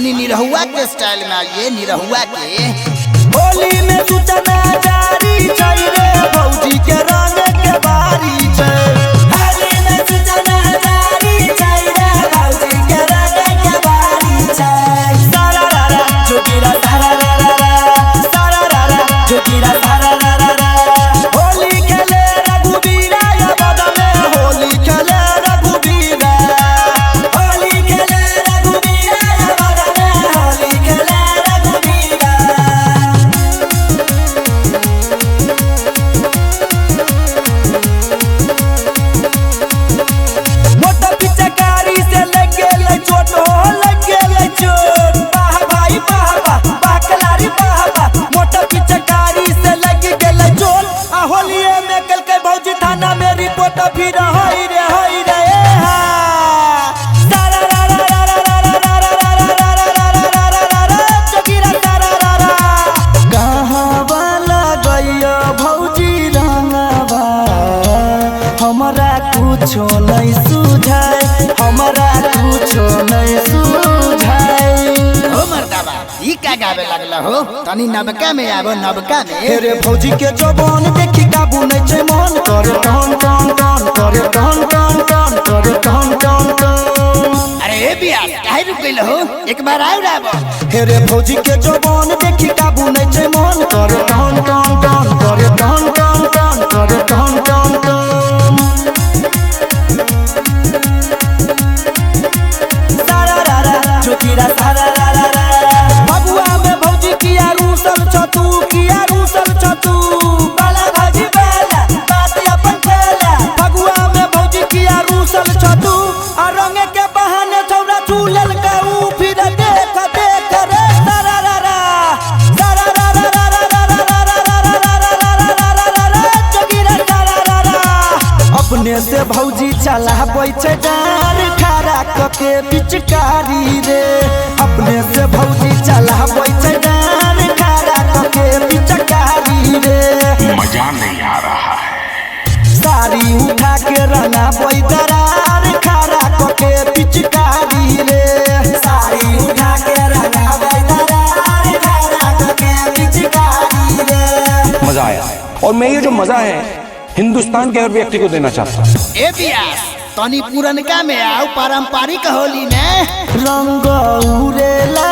तनी निरहुआ के स्टाइल में आइए, निरहुआ के। होली में सूचना जारी छै रे, भौजी के रंग के बारी छै। होली में सूचना जारी छै रे, भौजी के रंग के बारी छै। सारा रा रा जोगिरा सारा रा रा रा, सारा रा रा जोगिरा सारा रा रा रा। होली खेले रघुबीरा या बदले, होली खेले रघुबीरा, होली खेले रघुबीरा या बदले, होली खेले रघुबीरा। मोटा पिचकारी से लग गेलै चोट हो, लग गेलै चोट। वाह भाई वाह वाह, वाह कलारी वाह वाह। मोटा पिचकारी से लग गेलै चोट, आ होलिये में कलकै भौजी थाना में रिपोर्ट। फिर होई रे होई रे ए हा। सारा रा रा रा रा रा रा रा रा रा रा रा रा रा रा रा रा रा, चौकीरा सारा रा रा। कहाँ वाला गैया भौजी रंगवा, हमरा कुछो नहीं सुझाए, हमरा कुछो नहीं सुझाए। हो मर्दाबा, ई का गावे लागला हो? तनी नबका में आवो, नबका में। हे रे भौजी के जवान देखी काबू नहीं छै मन, करे टन टन टन, करे टन टन टन, करे टन टन टन। अरे ए बियास, काहे रुक गइल हो? एक बार आउ राबो। हे रे भौजी के जवान देखी काबू नहीं छै मन, करे टन टन टन, करे टन टन टन, करे टन टन टन। सारा रा रा जोगिरा सारा रा रा रा। फगुआ में भौजी किया रूसल छतू, किया रूसल छतू। बाला भौजी बाला बात अपन खेला। फगुआ में भौजी किया रूसल छतू, आ रंग के बहाने छौरा झूलल कऊ। फिर देख देख रे सारा रा रा, सारा रा रा रा रा रा रा रा रा रा रा रा रा रा रा रा रा, जोगिरा सारा रा रा। अपने से भौजी चलाबै छै डार, खड़ा कके पिचकारी रे। अपने से भौजी चलाबै छै डार, खड़ा कके पिचकारी रे। मजा नहीं आ रहा है। साड़ी उठा के रंगाबै दरार, खड़ा कके पिचकारी रे। साड़ी उठा के रंगाबै दरार, खड़ा कके पिचकारी रे। मजा आया और मैं ये जो मजा है हिंदुस्तान के हर व्यक्ति को देना चाहता हूँ। ए बियास, तनी पुरनका में आओ, पारंपरिक होली में। रंग उड़ेला